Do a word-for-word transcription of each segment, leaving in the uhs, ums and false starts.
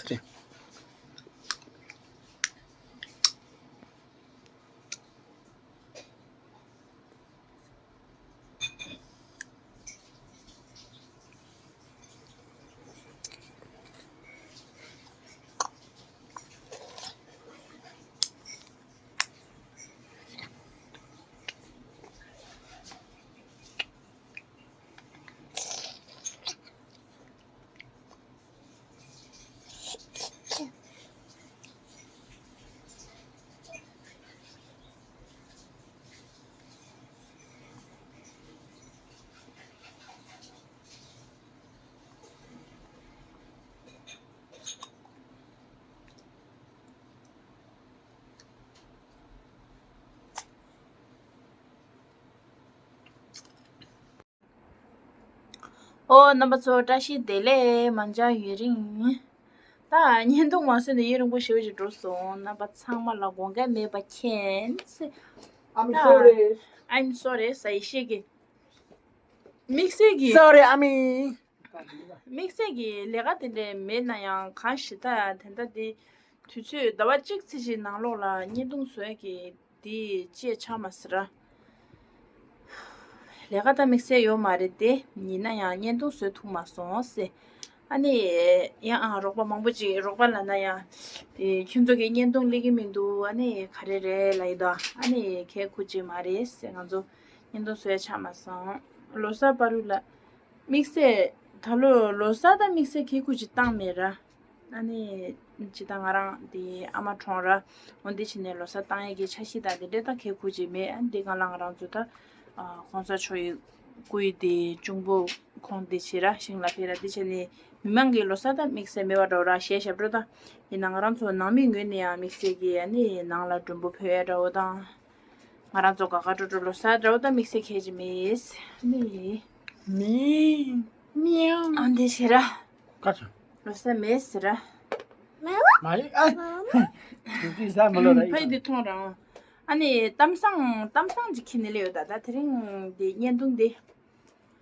དེ་རེད། ཨོ། རྣམ་པ་ཚོ་བཀྲ་ཤིས་བདེ་ལེགས། མ་མཇལ་ཡུན་རིང་། ད་བརྙན་ཐུང་མ་བཟོས་ནས་ཡུན་རིང་པོ་ཞེ་པོ་ཅིག་འགྲོ་སོང་། རྣམ་པ་ཚང་མ་ལ་དགོངས་འགལ་མེད་པ་མཁྱེན། I'm sorry. I'm sorry ཟ་ཡི་ཤེས་ཀྱི། དམིགས་བསལ་གྱི། Sorry, ཨ་མི། དམིགས་བསལ་གྱི་ལས་ཀ་དེ་འདྲ་མེད་ན་ཡང་གང་ཞིག་ད་དེ་འདྲ་དེ་དུས་ཚོད་ཟླ་བ་གཅིག་ཙམ་ཞིག་ནང་ལོགས་ལ་བརྙན་ཐུང་བཟོ་ཡ་གི་དེ་ཅེས་ཆགས་མ་ཟེར། ལས་ཀ་ད་དམིགས་བསལ་ཡོད་མ་རེད་དེ། ཡིན་ན་ཡང་བརྙན་ཐུང་བཟོ་ཐུབ་མ་སོང་ཟེར། ཨ་ནི་ཡང་ཨ་རོགས་པ་མང་པོ་ཅིག་རོགས་པ་ལབ་ན་ཡང་དེ་ཁྱོད་ཚོ་གི་བརྙན་ཐུང་སླེབས་ཀྱི་མི་འདུག་ཨ་ནི་ག་རེ་རེད་ལབ་ཡི་འདུག་ཨ་ནི་ཁྱད་ཁུར་ཅིག་མ་རེད་ཟེར། ང་ཚོ་བརྙན་ཐུང་བཟོ་ཡ་ཆགས་མ་སོང་། ལོ་གསར་བར་དུ་ལ། དམིགས་བསལ་ད་ལོ་ལོ་གསར་ད་དམིགས་བསལ་ཁྱད་ཁུར་ཅིག་བཏང་མེད་ར། ཨ་ནི་ཇི་ལྟར་ང་རང་དེ་ཨ་མ་གྲོངས་ར། འོ་འདི་བྱས་ནས་ལོ་གསར་བཏང་ཡས་ཀྱི་འཆར་གཞི་དང་དེ་འདྲས་ད་ཁྱད་ཁུར་ཅིག་མེད། ཨ་ནི་འདི་སྒང་ལ་ང་རང་ཚོ་ད་ཨ་གོང་ས་མཆོག་གི་སྐུའི་དེ་གཅུང་པོ་ཁོང་དེ་བྱས་ར་ཞིང་ལ་ཕེབས་ར། འདི་བྱས་ནས་མི་མང་གི་ལོ་གསར་ད་དམིགས་བསལ་མེད་པ་འདྲ་བོ་ར་གཞས་ཞབས་བྲོ་ད། ཡིན་ན་ང་རང་ཚོ་ནང་མི་ངོས་ནས་ཡང་དམིགས་བསལ་གྱི་ཨ་ནི་ནང་ལ་མགྲོན་པོ་ཕེབས་ཡས་འདྲ་བོ་དང་། ང་རང་ཚོ་དགའ་དགའ་སྤྲོ་སྤྲོ་ལོ་གསར་འདྲ་བོ་ད་དམིགས་བསལ་ཁྱད་ཅིག་མེད། ཨ་ནི། མི། མིའུ། ཨ་འདི་བྱེད་ར། ཀ་ཚ། ལོ་གསར་མེད་ཟེར་ར། མ་ཡི་ཨ། དེ་དུས་ཟ་མི་ལོ་ར་ཕ་ཡི་ཡི། འདི་མཐོང་རང་། ཨ་ནི་གཏམ་བཟང་གཏམ་བཟང་ཅིག་ཁྱེར་ནས་སླེབས་ཡོད་ད། ད་དེ་རིང་འདི་བརྙན་ཐུང་འདི།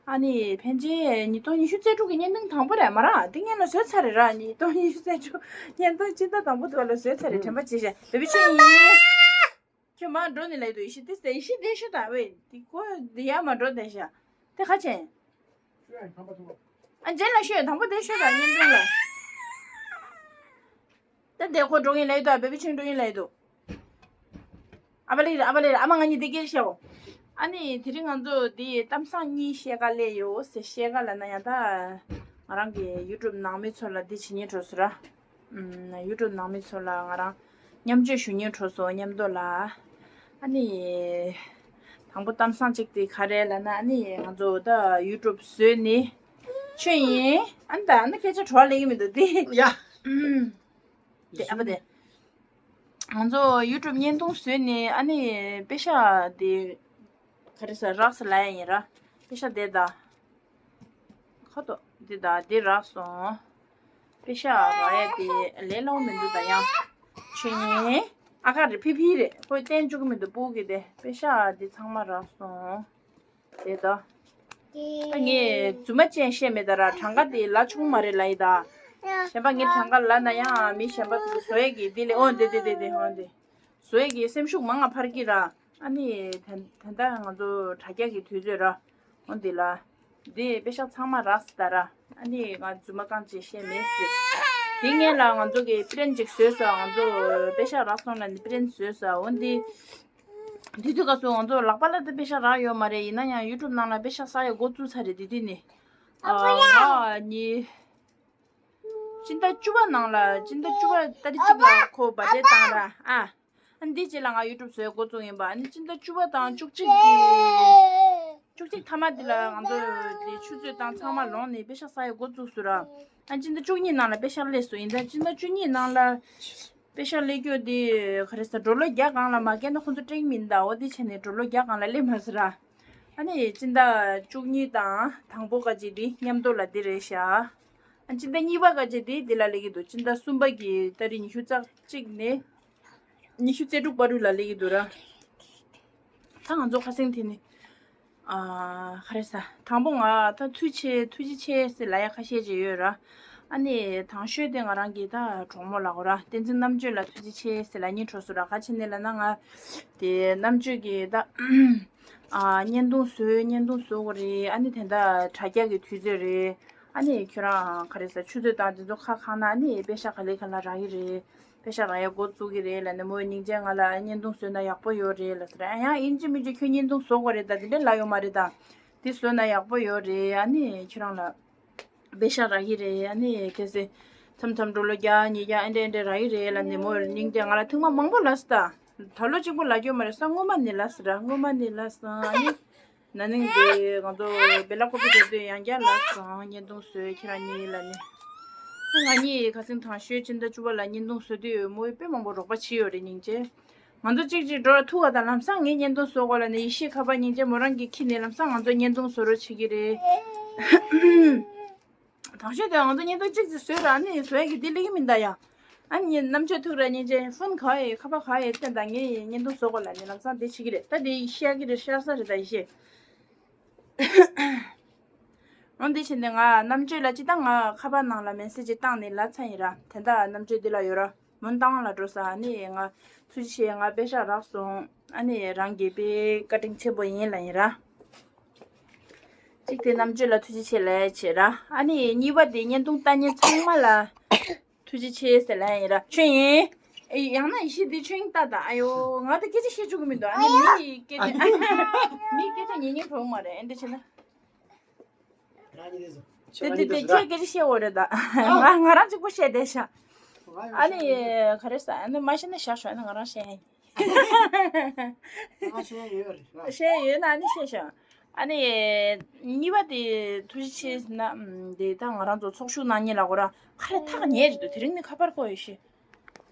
ཨ་ནི་ཕན་ཆད་ཉིས་སྟོང་ཉི་ཤུ་རྩ་དྲུག་གི་བརྙན་ཐུང་དང་པོ་རེད་མ་ར། འདི་སྔོན་ལ་བཟོས་ཚར་རེད་ར། ཉིས་སྟོང་ཉི་ཤུ་རྩ་དྲུག་བརྙན་ཐུང་སྤྱི་ཟླ་དང་པོ་དེ་བ་ལ་བཟོས་ཚར་རེད། དྲན་པ་བརྗེད་ཤག་བེ་བི་ཆུང་ཡིན། ཁྱོད་མར་འགྲོ་ནས་ལབ་འདུག་ཡེ་ཤེས་དེ་ཟེར། ཡེ་ཤེས་བསྡད་ཤོག་ད། ཝེ་དེ་ཁོ་འདི་ཡར་མར་འགྲོ་བསྡད་ཤག་དེ་ཁ་ཆེན། ཨ་རྗེས་ལ་ཤོད། དང་པོ་དེ་ཤོད་ད་བརྙན་ཐུང་ལ། ད་དེ་ཁོ་འགྲོ་གིན་ལབ་འདུག་བེ་བི་ཆུང་འགྲོ་གིན་ལབ་འདུག་ཨ་བ་ལེ་རེད། ཨ་བ་ལེ་རེད། ཨ་མ་ང་གཉིས་དེ་སྐད་བཤད་འོ། ཨ་ནི་དེ་རིང་ང་ཚོ་འདི་གཏམ་བཟང་གཉིས་བཤད་ག་སླེབས་ཡོད་ཟེར། བཤད་ག་ལབ་ན་ཡང་ད་ང་རང་གི་ཡུ་ཊུབ་ནང་མི་ཚོ་ལ་འདི་བྱེད་སྙིང་བྲོ་སོང་ར། ཨུམ། ཡུ་ཊུབ་ནང་མི་ཚོ་ལ་ང་རང་མཉམ་སྤྱོད་ཞུ་སྙིང་བྲོ་སོང་། མཉམ་དུ་ལ། ཨ་ནི། དང་པོ་གཏམ་བཟང་གཅིག་དེ་ག་རེ་ལབ་ན། ཨ་ནི་ང་ཚོ་ད་ཡུ་ཊུབ་བཟོས་ནི། ཆོས་ཡིན། ཨ་ནི་ད་ཨ་ནི་སྐད་ཆ་བྲོ་བ་ལེན་གི་མི་འདུག་དེ། ཡ། ཨུམ། དེ་ཨ་ཕ་དེ། ང་ཚོ་ཡུ་ཊུབ་བརྙན་ཐུང་བཟོས་ནི་ཨ་ནི་པེ་ཤག་དེ་ག་རེ་ཟ་རག་ས་ལ་ཡ་ཡིན་ར། པེ་ཤག་དེ་ད། ཁ་ཏོ་འདི་དང་འདི་རག་སོང་། པེ་ཤག་རག་ཡ་དེ་ལས་སླ་བོ་མི་འདུག་ད་ཡང་། ཆོས་ཉིད། ཨ་ཁ་རེད། ཕི་ཕི་རེད། ཁོས་བསྟན་བཅུག་གི་མི་འདུག་སྤུ་གུ་གི་དེ། པེ་ཤག་འདི་ཚང་མ་རག་སོང་། དེ་ད། ད་ངས་རྫུན་མ་ཅན་བཤད་མེད་ད་ར། གྲངས་ཀ་དེ་ལ་ཆུང་མ་རེད་ལབ་ཡི་ད། གཞན་པ་ངས་གྲངས་ཀ་ལབ་ན་ཡང་མི་གཞན་པ་དེ་བཟོ་ཡས་ཀྱི་དེ་ལས་འོ་འདི་འདི་འདི་འདི་འོ་འདི། བཟོ་ཡས་ཀྱི་སེམས་ཤུགས་མང་ང་འཕར་གྱི་ར། ཨ་ནི་ད་ད་ལྟ་ང་ཚོ་དྲ་རྒྱ་གི་དུས་ཚོད་ར། འོ་འདི་ལ། འདི་པེ་ཤག་ཚང་མ་རག་སི་ད་ར། ཨ་ནི་ང་རྫུན་མ་རྐང་རྗེས་བཤད་མེད་ཟེར། དེ་སྔོན་ལ་ང་ཚོ་གི་པི་རིན་ཅིག་བཟོས་སོང་། ང་ཚོ་པེ་ཤག་རག་སོང་ལ་ནི་པི་རིན་བཟོས་སོང་། འོ་འདི། དེ་དུས་སྐབས་སུ་ང་ཚོ་ལག་པ་ལ་ད་པེ་ཤག་རག་ཡོད་མ་རེད། ཡིན་ན་ཡང་ཡུ་ཊུབ་ནང་ལ་པེ་ཤག་བསགས་ཡོད་འགོ་བཙུགས་ཚར་རེད། དེ་དུས་ནི། ཨ་ཕ་ཡ། ཨ་ནི། སྤྱི་ཟླ་བཅུ་པ་ནང་ལ། སྤྱི་ཟླ་བཅུ་པ་ཏ་རིག་གཅིག་ལ་ཁོ་བར་ཌེ་བཏང་ར། ཨ། ཨ་འདི་རྗེས་ལ་ང་ཡུ་ཊུབ་བཟོས་འགོ་བཙུགས་ཡིན་པ། ཨ་ནི་སྤྱི་ཟླ་བཅུ་པ་དང་བཅུ་གཅིག་གི། བཅུ་གཅིག་མཐའ་མ་འདི་ལ་ང་ཚོ་དེ་ཆུ་ཚོད་དང་ཚང་མ་ལོངས་ནས་པེ་ཤག་བསགས་ཡས་འགོ་བཙུགས་སོང་ར། ཨ་སྤྱི་ཟླ་བཅུ་གཉིས་ནང་ལ་པེ་ཤག་སླེབས་སོང་། ཡིན་ད་སྤྱི་ཟླ་བཅུ་གཉིས་ནང་ལ་པེ་ཤག་སླེབས་རྒྱུ་དེ་ག་རེ་ཟ། ཌོ་ལར་བརྒྱ་སྒང་ལ་མ་བསྐྱལ་ན་ཁོང་ཚོ་སྤྲད་ཀྱི་མིན་ད། འོ་དེ་བྱས་ནས་ཌོ་ལར་བརྒྱ་སྒང་ལ་སླེབས་མ་སོང་ར། ཨ་ནི་སྤྱི་ཟླ་བཅུ་གཉིས་དང་དང་པོ་ག་ཅིག་འདི་མཉམ་དུ་ལ་འདི་རེད་ཤག་ཨ་སྤྱི་ཟླ་གཉིས་པ་ག་ཅིག་འདི་འདི་ལ་སླེབས་ཀྱི་འདུག་སྤྱི་ཟླ་གསུམ་པ་གི་ཏ་རིག་ཉི་ཤུ་རྩ་གཅིག་ནས་ཉི་ཤུ་རྩ་དྲུག་བར་དུ་ལ་སླེབས་ཀྱི་འདུག་ར། ད་ང་ཚོ་ཁ་སེང་དེ་ནི། ཨ། ག་རེ་ཟ། དང་པོ་ང་ད་ཐུགས་རྗེ་ཆེ་ཐུགས་རྗེ་ཆེ་ཟེར་ལབ་ཡ་ཁ་ཤས་ཅིག་ཡོད་ར། ཨ་ནི་དང་ཤོས་དེ་ང་རང་གི་ད་གྲོགས་མོ་ལ་གོ་ར་བསྟན་འཛིན་རྣམ་དཔྱོད་ལ་ཐུགས་རྗེ་ཆེ་ཟེར་ལབ་སྙིང་བྲོ་སོང་ར། ག་བྱས་ནས་ལབ་ན་ང་དེ་རྣམ་དཔྱོད་ཀྱི་ད་ཨ་བརྙན་ཐུང་བཟོས་བརྙན་ཐུང་བཟོ་དགོས་རེད། ཨ་ནི་དེ་འདྲ་དྲ་རྒྱ་གི་དུས་ཚོད་རེད། ཨ་ནི་ཁྱོད་རང་ག་རེ་ཟ་ཆུ་ཚོད་དང་དེ་ཚོ་ཁ་གང་ན་ཨ་ནི་པེ་ཤག་ག་ལེ་ག་ལ་རག་གི་རེད། པེ་ཤག་རག་ཡ་འགོ་བཙུགས་ཀྱི་རེད་ལབ་ནས་མོས་སྙིང་རྗེ་ང་ལ་བརྙན་ཐུང་བཟོས་ན་ཡག་པོ་ཡོད་རེད་ལབ་ཟེར། ཨ་ཡང་ཡིན་གཅིག་མིན་གཅིག་ཁྱོད་བརྙན་ཐུང་བཟོ་དགོས་རེད་ད་དེ་འདྲ་ལབ་ཡོད་མ་རེད་ད། དེ་བཟོས་ན་ཡག་པོ་ཡོད་རེད། ཨ་ནི་ཁྱོད་རང་ལ་པེ་ཤག་རག་གི་རེད། ཨ་ནི་གལ་སྲིད་མཚམས་མཚམས་འགྲོ་ལོ་བརྒྱ་ཉིས་བརྒྱ་ཨེ་འདྲ་ཨེ་འདྲ་རག་གི་རེད་ལབ་ནས་མོ་སྙིང་རྗེ་ང་ལ་ཐེངས་མ་མང་པོ་ལབ་སོང་ད། ད་ལོ་གཅིག་པོ་ལབ་རྒྱུ་མ་རེད་ས། སྔོན་མ་ནས་ལབ་སོང་ར། སྔོན་མ་ནས་ལབ་སོང་། ཨ་ནི་ན་ནིང་དེ་ང་ཚོ་སྦེ་ལ་ཀོ་པི་སྡོད་དུས་ཡང་བསྐྱར་ལབ་སོང་། བརྙན་ཐུང་བཟོས་ཁྱེད་རང་གཉིས་ལབ་ནས། ང་གཉིས་ཁ་སང་དང་ཤོས་ཕྱི་ཟླ་བཅུ་པ་ལ་བརྙན་ཐུང་བཟོ་དུས་མོས་དཔེ་མང་པོ་རོགས་པ་བྱས་ཡོད་རེད་སྙིང་རྗེ། ང་ཚོ་གཅིག་གཅིག་འགྲོ་ལ་ཐུག་ག་ད་ལམ་སང་ངས་བརྙན་ཐུང་བཟོ་དགོས་ལབ་ནས་ཡེ་ཤེས་ཁ་པར་སྙིང་རྗེ་མོ་རང་གི་ཁྱི་ནས་ལམ་སང་ང་ཚོ་བརྙན་ཐུང་བཟོ་རོགས་བྱེད་ཀྱི་རེད། དང་ཤོས་དེ་ང་ཚོ་བརྙན་ཐུང་གཅིག་ཙམ་བཟོས་ར་ནས་བཟོ་ཡ་གི་དེ་ལེགས་མིན་ད་ཡ། ཨ་ནི་རྣམ་དཔྱོད་ཐུག་ར་སྙིང་རྗེ་ཕོན་ག་ཡི་ཁ་པར་ག་ཡི་བསྟན་ད་ངས་བརྙན་ཐུང་བཟོ་དགོས་ལབ་ནས་ལམ་སང་དེ་བྱེད་ཀྱི་རེད། ད་དེ་ཤར་གྱི་རེད་ཤར་ས་རེད་ད་ཡེ་ཤེས། འོན་ཏེ་ཕྱིན་ཏེ་ང་རྣམ་དཔྱོད་ལ་ཅི་ལྟར་ང་ཁ་པར་ནང་ལ་མེ་སེ་ཇི་བཏང་ནས་ལབ་ཚར་ཡིན་ར། དེ་འདྲ་རྣམ་དཔྱོད་འདི་ལ་ཡོད་ར། མོན་རྟ་དབང་ལ་འགྲོ་ས་ནི་ང་ཐུགས་རྗེ་ཆེ་ང་པེ་ཤག་རག་སོང་། ཨ་ནི་རང་གི་དཔེ་བཀའ་དྲིན་ཆེན་པོ་ཡིན་ལ་ཡིན་ར། གཅིག་དེ་རྣམ་དཔྱོད་ལ་ཐུགས་རྗེ་ཆེ་ལབ་བྱས་ར། ཨ་ནི་གཉིས་པ་དེ་བརྙན་ཐུང་ལྟ་མཁན་ཚང་མ་ལ་ཐུགས་རྗེ་ཆེ་ཟེར་ལབ་ཡིན་ར། ཆོས་ཡིན། ཨེ་ཡང་ན་ཡེ་ཤེས་འདི་ཆོས་ཡིན་ལྟ་དང་ཨ་ཡོ་ང་ད་སྐད་ཆ་བཤད་བཅུག་གི་མི་འདུག་ཨ་ནི་མི་ཡི་སྐད་ཆ་མི་སྐད་ཆ་ཉན་མཁན་བོ་མ་རེད། ཨེ་འདྲ་བྱས་ན། རང་ཉིད་དེ་ཚོ། དེ་དེ་དེ་ཁྱེད་སྐད་ཆ་བཤད་འོ་རེད་ད། ང་ང་རང་གཅིག་པོ་བཤད་བསྡད་ཤག་ཨ་ནི་ག་རེ་ཟ་ཨ་ནི་མ་བཤད་ན་བཞག་ཤོག་ཨ་ནི་ང་རང་བཤད་ཡིན། ང་བཤད་ཡོད་རེད་ར། བཤད་ཡོད་ན་ཨ་ནི་བཤད་ཤོག་ཨ་ནི་གཉིས་པ་དེ་ཐུགས་རྗེ་ཆེ་ཟེར་ན་དེ་ད་ང་རང་ཚོ་ཚོགས་ཞུགས་གནང་མཁན་ལ་གོ་ར་ཁ་རེ་ཐག་ཉེ་རེད་འདུག་དེ་རིང་ནི་ཁ་པར་ཁོ་ཡོད་ཤི།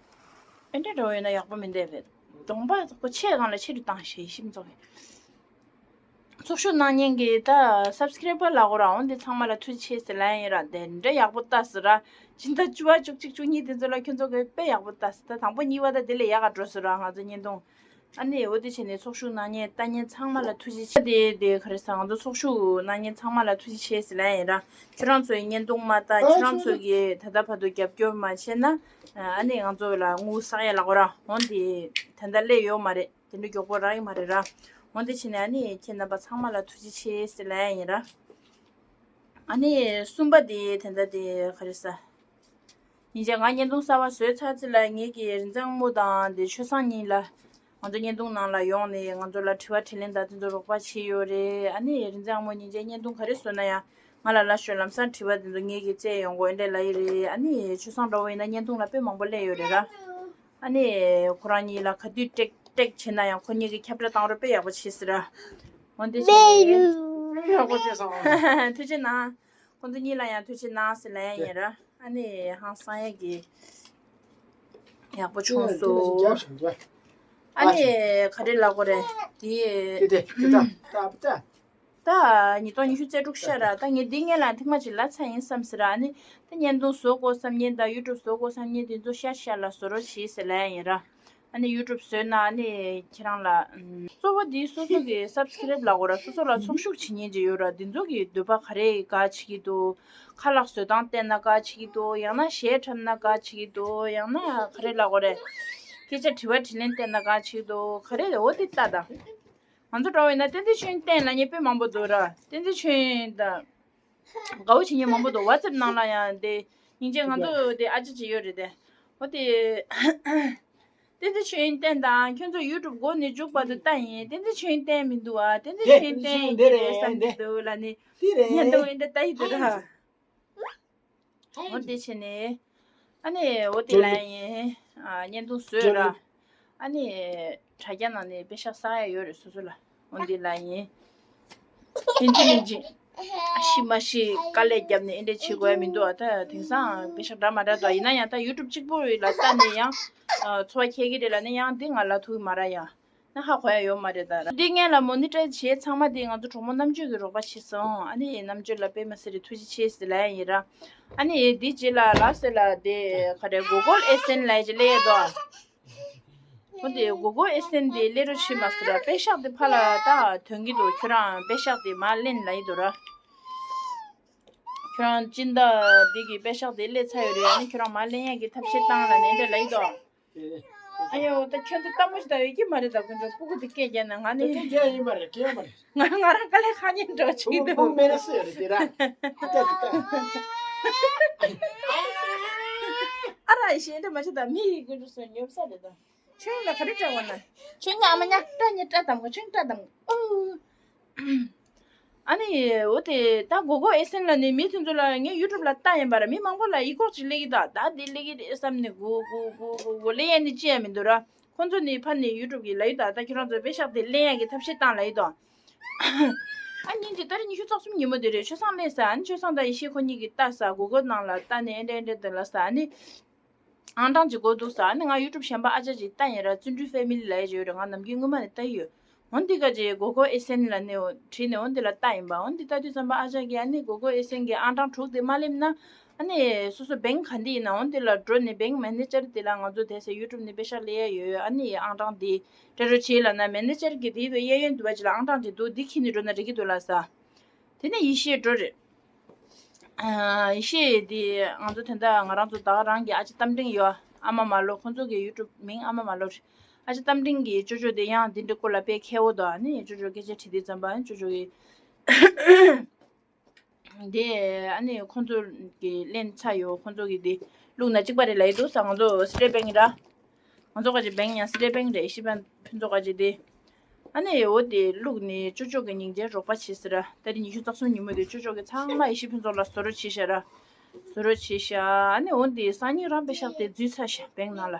ཨེ་འདྲ་འདྲ་བོ་ཡོད་ན་ཡག་པོ་མི་འདུག་བས། གདོང་པ་ཁོ་ཆེ་གང་ལ་ཆེ་རུ་བཏང་ཤེས་ཤིམ་ཚོགས་ཀྱི། ཚོགས་ཞུགས་གནང་མཁན་གྱི་ད་སབ་སི་ཀེ་རེབ་པར་ལ་གོ་ར་འོང་དེ་ཚང་མ་ལ་ཐུགས་རྗེ་ཆེ་ཟེར་ལབ་ཡ་ཡིན་ར། དེ་འདྲ་ཡག་པོ་ལྟ་ཟེར་ར། སྤྱི་ཟླ་བཅུ་པ་བཅུ་གཅིག་བཅུ་གཉིས་དེ་ཚོ་ལ་ཁྱོད་ཚོ་གིས་དཔེ་ཡག་པོ་ལྟ་ཟེར། ད་དང་པོ་གཉིས་པ་ད་དེ་ལས་ཡག་ག་འགྲོ་ཟེར་ར་ང་ཚོ་བརྙན་ཐུང་། ཨ་ནི་འོ་དེ་བྱས་ནས་ཚོགས་ཞུགས་གནང་མཁན་ལྟ་མཁན་ཚང་མ་ལ་ཐུགས་རྗེ་ཆེ། དེ་དེ་ག་རེ་ཟ་ང་ཚོ་ཚོགས་ཞུགས་གནང་མཁན་ཚང་མ་ལ་ཐུགས་རྗེ་ཆེ་ཟེར་ལབ་ཡ་ཡིན་ར། ཁྱོད་རང་ཚོའི་བརྙན་ཐུང་མ་ལྟ་ཁྱོད་རང་ཚོ་གིས་ད་ལྟ་བར་དུ་རྒྱབ་སྐྱོར་མ་བྱས་ན་ཨ་ནི་ང་ཚོ་ལ་དངུལ་བསགས་ཡ་ལ་གོ་ར་འོང་དེ་ད་ལྟ་སླེབས་ཡོད་མ་རེད། དེ་འདྲ་མགྱོགས་པོ་རག་གི་མ་རེད་ར། འོན་ཏེ་ཕྱིན་ནས་ཨ་ནི་ཁྱེད་རྣམ་པ་ཚང་མ་ལ་ཐུགས་རྗེ་ཆེ་ཟེར་ལབ་ཡ་ཡིན་ར། ཨ་ནི་གསུམ་པ་དེ་དེ་འདྲ་དེ་ག་རེ་ཟ། ཉིན་ཅག་ང་བརྙན་ཐུང་གསར་པ་བཟོས་ཚར་ཚེ་ལ་ངེད་ཀྱི་རིན་འཛིན་དབང་མོ་དང་དེ་ཆོས་བཟང་གཉིས་ལ་ང་ཚོ་བརྙན་ཐུང་ནང་ལ་ཡོང་ནས་ང་ཚོ་ལ་དྲི་བ་དྲིས་ལན་དང་དེ་ཚོ་རོགས་པ་བྱས་ཡོད་རེད། ཨ་ནི་རིན་འཛིན་དབང་མོ་ཉིན་ཅག་བརྙན་ཐུང་ག་རེ་བཟོས་ན་ཡང་ང་ལ་ལབ་ཤོག་ལམ་སང་དྲི་བ་དེ་ཚོ་ངེད་ཀྱིས་བཙལ་ཡོང་གོ་ཨེ་འདྲས་ལབ་ཡི་རེད། ཨ་ནི་ཆོས་བཟང་འདྲ་བོ་ཡིན་ན་བརྙན་ཐུང་ལ་དཔེ་མང་པོ་སླེབས་ཡོད་རེད་ར། ཨ་ནི་ཁོ་རང་གཉིས་ལ་ག་དུས་ཀྲེག་ཀྲེག་བྱེད་ན་ཡང་ཁོ་གཉིས་ཀྱིས་ཁྱབ་བསྒྲགས་བཏང་རོགས་དཔེ་ཡག་པོ་བྱས་ཟེར་ར། འོན་ཏེ་བྱས་ནས་ཡག་པོ་བྱས་སོང་། ཐུགས་རྗེ་གནང་། ཁོང་ཚོ་གཉིས་ལ་ཡང་ཐུགས་རྗེ་གནང་ཟེར་ལབ་ཡ་ཡིན་ར། ཨ་ནི་ཧང་སང་ཡ་གི་ཡག་པོ་བྱུང་སོང་། ཨ་ནི་ག་རེ་ལབ་དགོས་རེད་དེ། ད་ཉིས་སྟོང་ཉི་ཤུ་རྩ་དྲུག་ཤར་ར། ད་ངས་འདི་སྔོན་ལ་ཐེངས་མ་གཅིག་ལབ་ཚར་ཡིན་བསམ་ཟེར་ར། ཨ་ནི་ད་བརྙན་ཐུང་བཟོ་དགོས་བསམ་མཁན་དང་ཡུ་ཊུབ་བཟོ་དགོས་བསམ་མཁན་དེ་ཚོ་ཤར་ཤར་ལ་བཟོ་རོགས་བྱེད་ཟེར་ལབ་ཡ་ཡིན་ར། ཨ་ནི་ཡུ་ཊུབ་བཟོས་ན་ཨ་ནི་ཁྱེད་རང་ལ་གཙོ་བོ་འདི་སོ་སོ་གི་སབ་སི་ཀེ་རེབ་ལ་གོ་ར། སོ་སོ་ལ་ཚོགས་ཞུགས་བྱེད་མཁན་ཅིག་ཡོད་ར། འདི་ཚོ་གི་འདོད་པ་ག་རེ་ག་བྱེད་ཀྱི་འདུག་ཁ་ལག་བཟོ་སྟངས་བལྟས་ན་ག་བྱེད་ཀྱི་འདུག་ཡང་ན་གཞས་འཁྲབ་ན་ག་བྱེད་ཀྱི་འདུག་ཡང་ན་ག་རེ་ལབ་དགོས་རེད། སྐད་ཆ་དྲི་བ་དྲིས་ལན་བལྟས་ན་ག་བྱེད་ཀྱི་འདུག་ག་རེ་རེད། འོ་དེ་ལྟ་དང་། ང་ཚོ་འདྲ་བོ་ཡིན་ན་བསྟན་འཛིན་ཆོས་དབྱིངས་བསྟན་ལབ་མཁན་དཔེ་མང་པོ་འདུག་ར། བསྟན་འཛིན་ཆོས་དབྱིངས་དང་དགའ་བོ་བྱེད་མཁན་མང་པོ་འདུག་ཝ་ཙེབ་ནང་ལ་ཡང་དེ་སྙིང་རྗེ་ང་ཚོ་དེ་ཨ་ཅག་ཅིག་ཡོད་རེད་དེ། འོ་དེ། བསྟན་འཛིན་ཆོས་དབྱིངས་བསྟན་དང་ཁྱོད་ཚོ་ཡུ་ཊུབ་འགོ་ནས་མཇུག་བར་དུ་ལྟ་ཡིན། བསྟན་འཛིན་ཆོས་དབྱིངས་བསྟན་མི་འདུག་ཨ། བསྟན་འཛིན་ཆོས་དབྱིངས་བསྟན་ཡིན་གྱི་རེད་བསམ་གྱི་འདུག་ལབ་ནས་བརྙན་ཐུང་ཨེ་འདྲ་ལྟ་ཡི་འདུག་ར། འོ་དེ་བྱས་ནས་ཨ་ནི་འོ་དེ་ལ་ཡིན། ཨ་བརྙན་ཐུང་བཟོས་ར། ཨ་ནི་དྲ་རྒྱ་ནང་ནས་པེ་ཤག་བསགས་ཡ་ཡོད་རེད་སོ་སོ་ལ། འོ་འདི་ལ་ཡིན། ཡིན་གཅིག་མིན་གཅིག་ཤི་མ་ཤི་དཀའ་ལས་བརྒྱབ་ནས་ཨེ་འདྲ་བྱེད་དགོས་ཡ་མི་འདུག་ཨ། ད་དེང་སང་པེ་ཤག་འདྲ་མ་འདྲ་འདུག་ཡིན་ན་ཡང་ད་ཡུ་ཊུབ་གཅིག་པོ་ལ་ལྟ་ནས་ཡང་འཚོ་བ་འཁྱེར་གྱི་རེད་ལབ་ན་ཡང་འདི་ང་ལབ་ཐུབ་ཀྱི་མ་རེད་ཡ། ན་ཧ་གོ་ཡ་ཡོད་མ་རེད་ད། འདི་སྔོན་ལ་མོ་ནི་ཊའི་ཛི་བྱས་ཚང་མ་དེ་ང་ཚོ་གྲོགས་མོ་རྣམ་དཔྱོད་ཀྱིས་རོགས་པ་བྱས་སོང་། ཨ་ནི་རྣམ་དཔྱོད་ལ་དཔེ་མ་སྲིད་རེ་ཐུགས་རྗེ་ཆེ་ཟེར་ལབ་ཡ་ཡིན་ར། ཨ་ནི་འདི་རྗེས་ལ་ལ་ཟེར་ལ་དེ་ག་རེ་གུ་གལ་ཨེ་ཌི་སེན་ལབ་ཡ་ཅིག་སླེབས་ཡ་འདུག་འོ་དེ་གུ་གལ་ཨེ་ཌི་སེན་དེ་སླེབས་རོགས་བྱེད་མ་ཟེར་ར། པེ་ཤག་དེ་ཕར་ལ་ད་ཐོན་གྱི་འདུག་ཁྱོད་རང་པེ་ཤག་དེ་མར་ལེན་ལབ་ཡི་འདུག་ར། ཁྱོད་རང་སྦྱིན་བདག་འདི་གི་པད་ཤག་དེ་སླེབས་ཚར་ཡོད་རེད། ཨ་ནི་ཁྱོད་རང་མར་ལེན་ཡག་གི་ཐབས་ཤེས་བཏང་ལབ་ནས་འདྲ་ལབ་ཡི་དོ། ཨ་ཡོ། ད་ཁྱོད་ཚོ་ལྟད་མོ་ཞིག་ལྟ་ཡོད་ཀྱི་མ་རེད། ད་དཀོན་མཆོག་སྤུ་གུ་དེ་སྐད་རྒྱག་ན་ང་ནི་སྐད་རྒྱག་ཡིན་པ་རེད། སྐད་ཡོད་མ་རེད། ང་ང་རང་དཀའ་ལས་ཁག་ཉེན་འགྲོ་ཆེ་གི་འདུག་སྤུ་གུ་མེད་ན་སུ་ཡོད་རེད་དེ་ར། ཨ་ར་ཡེ་ཤེས་འདྲ་མ་བྱེད་ད། མི་ཡི་དཀོན་མཆོག་སོང་ཉོབ་ས་རེད་ད། ཁྱོད་ལ་ག་རེ་སྐྲག་པ་ན། ཁྱོད་ཉ་ཨ་མ་ཉ་སྐྲ་ཉ་སྐྲ་དམ་ག་ཁྱོད་སྐྲ་དམ་ག་ཨོ། ཨ་ནི་འོ་དེ་ད་གོ་གོ་ཨེ་སན་ལ་ནི་མི་དེ་ཚོ་ལ་ངས་ཡུ་ཊུབ་ལ་ལྟ་ཡིན་པ་ར། མི་མང་པོ་ལ་ཡིག་སྐོག་ཅིག་སླེབས་ཀྱི་ད། ད་དེ་སླེབས་ཀྱི་རེད་བསམ་ནས་གོ་གོ་གོ་གོ་གོ་ལེན་ཡ་ནི་ཅི་ཡ་མི་འདུག་ར། ཁོང་ཚོ་ནི་ཕར་ནས་ཡུ་ཊུབ་གི་ལ་ཡུ་ད་ད་ཁྱོད་རང་ཚོ་པད་ཤག་དེ་ལེན་ཡ་གི་ཐབས་ཤེས་བཏང་ལ་ཡི་དོ། ཨ་ཉིན་གྱི་ཏ་རིག་ཉི་ཤུ་རྩ་གསུམ་ཉིན་མོ་དེ་རེད། ཆོས་བཟང་སླེབས་ས། ཨ་ནི་ཆོས་བཟང་དང་ཡེ་ཤེས་ཁོ་གཉིས་ཀྱིས་ལྟ་ས། གོ་གོ་ནང་ལ་ལྟ་ནས་ཨེ་འདྲ་ཨེ་འདྲ་དེ་ལ་ས། ཨ་ནི། ཨང་གྲངས་ཅིག་དགོས་འདུག་ཟེར། ཨ་ནི་ང་ཡུ་ཊུབ་གཞན་པ་ཨ་ཅག་ཅིག་ལྟ་ཡིན་ར། བརྩོན་འགྲུས་ཕེ་མི་ལི་ལབ་ཡ་ཅིག་ཡོད་རེད། ང་ནམ་རྒྱུན་སྔོན་མ་ནས་ལྟ་ཡི་ཡོད། འོ་འདི་ག་ཅིག་གོ་གོ་ཨེ་སན་ལ་ནི་འོ་བྲིས་ནས་འོ་འདི་ལ་ལྟ་ཡིན་པ། འོ་འདི་ལྟ་དུས་ཙམ་པ་ཨ་ཅག་གིས་ཨ་ནི་གོ་གོ་ཨེ་སན་གྱི་ཨང་གྲངས་དྲུག་དེ་མ་སླེབས་ན། ཨ་ནི་སོ་སོ་བེང་ག་འདི་ཡིན་ན་འོ་འདི་ལ་འགྲོ་ནས་བེང་མེ་ནེ་ཇར་དེ་ལ་ང་ཚོ་དེ་སེ་ཡུ་ཊུབ་ནས་པེ་ཤག་ལེན་ཡ་ཡོད། ཨ་ནི་ཨང་གྲངས་འདི་སྤྲད་རོགས་བྱེད་ལབ་ན། མེ་ནེ་ཇར་གྱིས་དེའི་ཐོག་གཡས་གཡོན་དུ་བ་ཅིག་ལ་ཨང་གྲངས་ཅིག་འདུག་འདི་འཁྱེར་ནས་འགྲོ་ན་འགྲིག་གི་འདུག་ལབ་ས། དེ་ནས་ཡེ་ཤེས་འགྲོ་རེད། ཨ། ཡེ་ཤེས་དེ་ང་ཚོ་དེ་འདྲ་ང་རང་ཚོ་ད་ག་རང་གི་ཨ་ཅེ་རྟ་མགྲིན་ཡོད། ཨ་མ་མ་ལོ། ཁོང་ཚོ་གི་ཡུ་ཊུབ་མིང་ཨ་མ་མ་ལོ་རེད། ཨ་ཅེ་རྟ་མགྲིན་གྱི་ཅོ་ཅོ་དེ་ཡང་དེ་འདྲའི་སྐོར་ལ་དཔེ་མཁས་པོ་འདུག་ཨ་ནི་ཅོ་ཅོ་སྐད་ཆ་དྲིས་དུས་ཙམ་པ་ཨ་ནི་ཅོ་ཅོ་གི་དེ་ཨ་ནི་ཁོང་ཚོ་གི་ལེན་ཚར་ཡོད། ཁོང་ཚོ་གི་དེ་བླུགས་ན་གཅིག་པ་རེད་ལབ་ཡི་འདུག་ས། ང་ཚོ་སི་ཊེཊ་བེང་ར། ང་ཚོ་ག་ཅིག་བེང་ཡང་སི་ཊེཊ་བེང་རེད། ཤི་བན་ཕུན་ཚོགས་ག་ཅིག་དེ། ཨ་ནི་འོ་དེ་བླུགས་ནས་ཅོ་ཅོ་གི་སྙིང་རྗེ་རོགས་པ་བྱེད་ཟེར་ར། ཏ་རིག་ཉི་ཤུ་རྩ་གསུམ་ཉིན་མོ་དེ་ཅོ་ཅོ་གི་ཚང་མ་ཡེ་ཤེས་ཕུན་ཚོགས་ལ་བཟོ་རོགས་བྱེད་ཤག་ར། བཟོ་རོགས་བྱེད་ཤག་ཨ་ནི་འོ་དེ་སང་ཉིན་རང་པེ་ཤག་དེ་འཛུལ་ཚར་ཤག་བེང་ནང་ལ།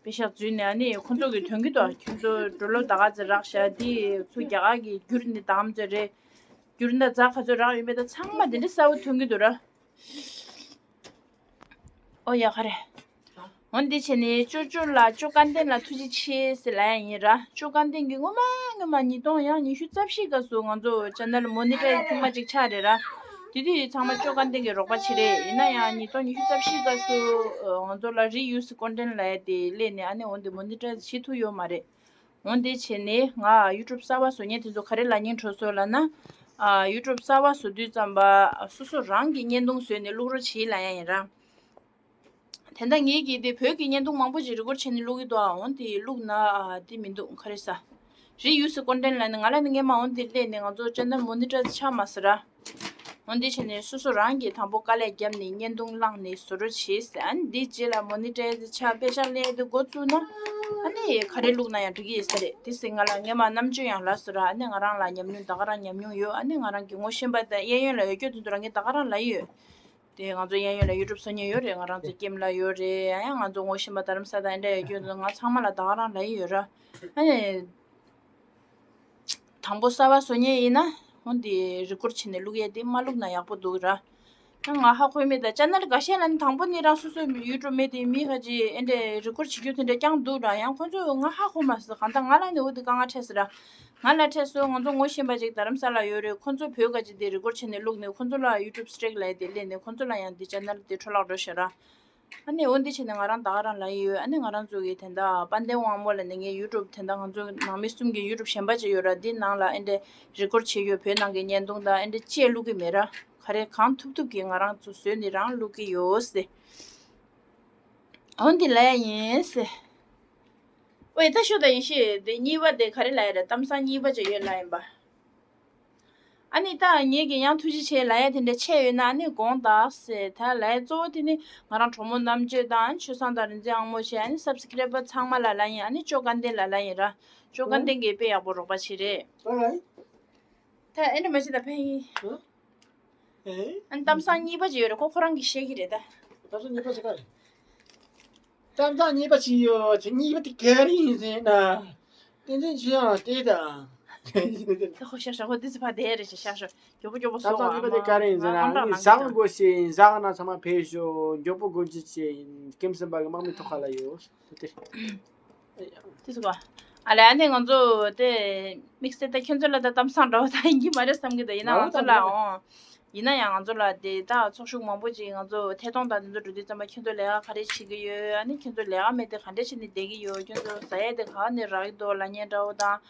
པེ་ཤག་འཛུལ་ནས་ཨ་ནི་ཁོང་ཚོ་གི་ཐོན་གི་འདུག་ཁྱོད་ཚོ་ཌོ་ལར་ད་ག་ཚོད་རག་ཤག་དེ་ཚུར་རྒྱ་གར་གི་བསྒྱུར་ནས་ད་ག་ཚོད་རེད། བསྒྱུར་ན་ཛ་ག་ཚོད་རག་ཡོད་མེད་ད་ཚང་མ་དེ་འདྲ་གསལ་པོ་ཐོན་གི་འདུག་ར། ཨོ་ཡ་ག་རེ། འོ་འདི་བྱས་ནས་ཅོ་ཅོ་ལ་ཅོ་སྐལ་ལྡན་ལ་ཐུགས་རྗེ་ཆེ་ཟེར་ལབ་ཡ་ཡིན་ར། ཅོ་སྐལ་ལྡན་གྱིས་སྔོན་མ་སྔོན་མ་ཉིས་སྟོང་ཡང་ཉི་ཤུ་རྩ་བཞི་སྐབས་སུ་ང་ཚོ་ཅེ་ནལ་མོ་ནི་ཊའི་ཛི་ཐེངས་མ་གཅིག་ཆགས་རེད་ར། དེ་དུས་ཚང་མ་ཅོ་སྐལ་ལྡན་གྱིས་རོགས་པ་བྱས་རེད། ཡིན་ན་ཡང་ཉིས་སྟོང་ཉི་ཤུ་རྩ་བཞི་སྐབས་སུ་ང་ཚོ་ལ་རི་ཡུ་སི་ཀོན་ཊེན་ལབ་ཡ་དེ་སླེབས་ནས་ཨ་ནི་འོ་འདི་མོ་ནི་ཊའི་ཛི་བྱེད་ཐུབ་ཡོད་མ་རེད། འོ་འདི་བྱས་ནས་ང་ཡུ་ཊུབ་གསར་པ་བཟོ་མཁན་དེ་ཚོ་ག་རེ་ལབ་སྙིང་བྲོ་སོང་ལབ་ན། ཨ། ཡུ་ཊུབ་གསར་པ་བཟོ་དུས་ཙམ་པ་སོ་སོ་རང་གི་བརྙན་ཐུང་བཟོས་ནས་བླུག་རོགས་བྱེད་ལབ་ཡ་ཡིན་ར། དེ་འདྲ་ངེད་ཀྱིས་དེ་བོད་ཀྱི་བརྙན་ཐུང་མང་པོ་ཅིག་རི་ཀོཌ་བྱས་ནས་བླུག་གི་འདུག་ཨ། འོ་དེ་བླུག་ན་ཨ། དེ་མི་འདུག་ག་རེ་ཟ། རི་ཡུ་སི་ཀོན་ཊེན་ལབ་ནས་ང་ལ་ནི་སྔས་མ་འོ་དེ་སླེབས་ནས་ང་ཚོ་ཅེ་ནལ་མོ་ནི་ཊའི་ཛི་ཆགས་མ་སོང་ར། འོ་འདི་བྱས་ནས་སོ་སོ་རང་གིས་དང་པོ་དཀའ་ལས་བརྒྱབ་ནས་བརྙན་ཐུང་བླངས་ནས་བཟོ་རོགས་བྱེད་ཟེར། ཨ་ནི་འདི་རྗེས་ལ་མོ་ནི་ཊའི་ཛི་ཆགས་པེ་ཤག་ལེན་ཡ་དེ་འགོ་བཙུགས་ན། ཨ་ནི་ག་རེ་བླུགས་ན་ཡང་འགྲིག་གི་ཡོད་ས་རེད། དེ་སེ་ང་ལ་སྔས་མ་རྣམ་དཔྱོད་ཡང་ལབ་སོང་ར། ཨ་ནི་ང་རང་ལ་ཉམས་མྱོང་ད་ག་རང་ཉམས་མྱོང་ཡོད། ཨ་ནི་ང་རང་གི་ངོ་ཤེས་པ་དང་གཡས་གཡོན་ལ་ཡོད་སྐྱོ་དེ་ཚོ་རང་གིས་ད་ག་རང་ལབ་ཡི་ཡོད། དེ་ང་ཚོ་གཡས་གཡོན་ལ་ཡུ་ཊུབ་བཟོ་མཁན་ཡོད་རེད། ང་རང་ཚོ་ཀེམ་ལགས་ཡོད་རེད། ཨ་ཡང་ང་ཚོ་ངོ་ཤེས་པ་རྡ་རམ་ས་ལ་དང་ཨེ་འདྲ་ཡོད་སྐྱོ་དེ་ཚོ་ང་ཚང་མ་ལ་ད་ག་རང་ལབ་ཡི་ཡོད་ར། ཨ་ནི། དང་པོ་གསར་པ་བཟོ་མཁན་ཡིན་ན་འོ་འདི་རི་ཀོཌ་བྱས་ནས་བླུག་ཡས་དེ་མ་བླུག་ན་ཡག་པོ་འདུག་ར། ད་ང་ཧ་གོ་མེད། ད་ཅེ་ནལ་འགའ་ཤས་ལ་ནི་དང་པོ་ནི་རང་སོ་སོའི་ཡུ་ཊུབ་མེད་དེ་མི་ཁ་ཅིག་ཨེ་འདྲས་རི་ཀོཌ་བྱེད་རྒྱུ་དེ་འདྲས་རྐྱང་འདུག་ར། ཡང་ཁོ་ཚོས་ང་ཧ་གོ་མ་སོང་། གང་ལྟར་ང་ལ་ནི་འོ་དེ་དཀའ་ངལ་འཕྲད་སོང་ར། ང་ལ་འཕྲད་སོང་། ང་ཚོ་ངོ་ཤེས་པ་ཅིག་རྡ་རམ་ས་ལ་ཡོད་རེད། ཁོ་ཚོ་བོད་འགའ་ཅིག་དེ་རི་ཀོཌ་བྱས་ནས་བླུག་ནས་ཁོ་ཚོ་ལ་ཡུ་ཊུབ་སི་ཊི་རེག་ལབ་ཡས་དེ་སླེབས་ནས་ཁོ་ཚོ་ལ་ཡང་དེ་ཅེ་ནལ་དེ་འཕྲོ་བརླག་འགྲོ་ཤག་ར། ཨ་ནི་འོ་འདི་བྱས་ནས་ང་རང་ད་ག་རང་ལབ་ཡི་ཡོད། ཨ་ནི་ང་རང་ཚོ་གི་དེ་འདྲ་དཔལ་ལྡན་དབང་མོ་ལབ་ནས་ངའི་ཡུ་ཊུབ་དེ་འདྲ་ང་ཚོ་ནང་མི་གསུམ་གྱི་ཡུ་ཊུབ་གཞན་པ་ཅིག་ཡོད་ར། འདི་ནང་ལ་ཨེ་འདྲས་རི་ཀོཌ་བྱེད་ཡོད། བོད་ནང་གི་བརྙན་ཐུང་དང་ཨེ་འདྲས་ཅིག་བླུག་གི་མེད་ར། ག་རེ་གང་ཐུབ་ཐུབ་ཀྱིས་ང་རང་ཚོ་བཟོས་ནས་རང་བླུག་གི་ཡོད་ཟེར། འོ་འདི་ལབ་ཡ་ཡིན་ཟེར། ཝེ་ད་ཤོད་ད། ཡེ་ཤེས་དེ་གཉིས་པ་དེ་ག་རེ་ལབ་ཡ་རེད། གཏམ་བཟང་གཉིས་པ་ཅིག་ཡོད་ལབ་ཡིན་པ། ཨ་ནི་ད་ངེད་ཀྱིས་ཡང་ཐུགས་རྗེ་ཆེ་ལབ་ཡ་དེ་འདྲ་བྱས་ཡོད་ན་ཨ་ནི་དགོངས་དག་ཟེར། ད་ལབ་ཡ་གཙོ་བོ་དེ་ནི་ང་རང་གྲོགས་མོ་རྣམ་དཔྱོད་དང་ཆོས་བཟང་དང་རིག་འཛིན་དབང་མོ་བྱས། ཨ་ནི་སབ་སི་ཀི་རེབ་པར་ཚང་མ་ལ་ལབ་ཡིན། ཨ་ནི་ཅོ་སྐལ་ལྡན་ལ་ལབ་ཡིན་ར། ཅོ་སྐལ་ལྡན་གྱིས་དཔེ་ཡག་པོ་རོགས་པ་བྱས་རེད། ཨོ་རའིཊ། ད་ཨེ་འདྲ་མ་བྱེད་ད་ཕན་ཡིན། ཨེ། ཨ་ནི་གཏམ་བཟང་གཉིས་པ་ཅིག་ཡོད་རེད། ཁོ་ཁོ་རང་གིས་བཤད་ཀྱི་རེད་ད། གཏམ་བཟང་གཉིས་པ་ཅིག་ག་རེད། གཏམ་བཟང་གཉིས་པ་ཅིག་ཡོད། དེ་གཉིས་པ་དེ་ག་རེ་ཡིན་ཟེར་ན། བསྟན་འཛིན་ཆོས་དབྱངས་བལྟས་དང་། ད་ཁོ་ཤ་ཤ་ཁོ་དེ་ཚོ་ཕ་དེ་རེད་ཤ་ཤ་ཤ་མགྱོགས་པོ་མགྱོགས་པོ་གཏམ་བཟང་གཉིས་པ་དེ་ག་རེ་ཡིན་ཟེར་ན། ཨ་ནི་ཟངས་སྒོ་ཞིག་ཡིན། ཟངས་ན་ཚང་མ་ཕེབས་ཤོག་མགྱོགས་པོ་སྒོ་འབྱེད་བྱེད་ཡིན། ཀེམ་སེམས་པ་གི་དམག་མི་ཐོག་ཁ་ལ་ཡོད། དེ་དེ། དེ་ཟེར་གོ། ཨ་ལས་ཨ་ནི་ང་ཚོ་དེ་དམིགས་བསལ་ད་ཁྱོད་ཚོ་ལ་ད་གཏམ་བཟང་འདྲ་བོ་ད་ཡིན་གྱི་མ་རེད་བསམ་གྱི་འདུག་ཡིན་ན་ང་ཚོ་ལ་འོང་། ཡིན་ན་ཡང་ང་ཚོ་ལ་དེ་ད་ཚོགས་ཞུགས་མང་པོ་ཅིག་ང་ཚོ་ཐད་གཏོང་དང་དེ་ཚོ་འགྲོ་དུས་ཙམ་པ་ཁྱོད་ཚོ་ལས་ཀ་ག་རེ་བྱེད་ཀྱི་ཡོད། ཨ་ནི་ཁྱོད་ཚོ་ལས་ཀ་མེད་དེ་ག་འདྲས་བྱས་ནས་བསྡད་ཀྱི་ཡོད། ཁྱོད་ཚོ་ཟ་ཡས་དེ་ག་ནས་རག་གི་འདུག་ལབ་མཁན་འདྲ་བོ་དང་།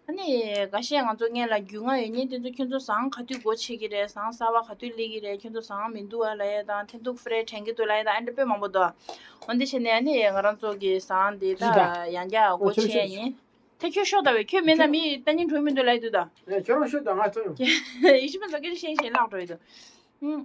ཨ་ནི་འགའ་ཤས་ང་ཚོ་སྔོན་ལ་རྒྱུས་མངའ་ཡོད་མཁན་དེ་ཚོ་ཁྱོད་ཚོ་ཟངས་ག་དུས་སྒོ་ཕྱེ་གི་རེད། ཟངས་གསར་པ་ག་དུས་སླེབས་ཀྱི་རེད། ཁྱོད་ཚོ་ཟངས་མི་འདུག་ཨ་ལབ་ཡས་དང་། ཐེམ་ཐུག་ཧྥི་རེ་དྲན་གྱི་འདུག་ལབ་ཡས་དང་། ཨ་འདྲ་དཔེ་མང་པོ་འདུག། འོན་ཏེ་བྱས་ནས་ཨ་ནི་ང་རང་ཚོ་གི་ཟངས་དེ་ད་ཡང་བསྐྱར་སྒོ་ཕྱེ་ཡིན། དེ་ཁྱོད་ཤོག་ད་བས། ཁྱོད་མེད་ན་མི་ལྟ་ཉན་འགྲོ་མི་འདུག་ལབ་ཡི་འདུག་ད། ཁྱོད་རང་ཤོག་ད། ང་ཚོ་ཡོང་། ཡིད་ཆེས་མ་ཚོ་སྐད་ཆ་བཤད་བཤད་ལག་འགྲོ་ཡི་འདུག། ཨུམ།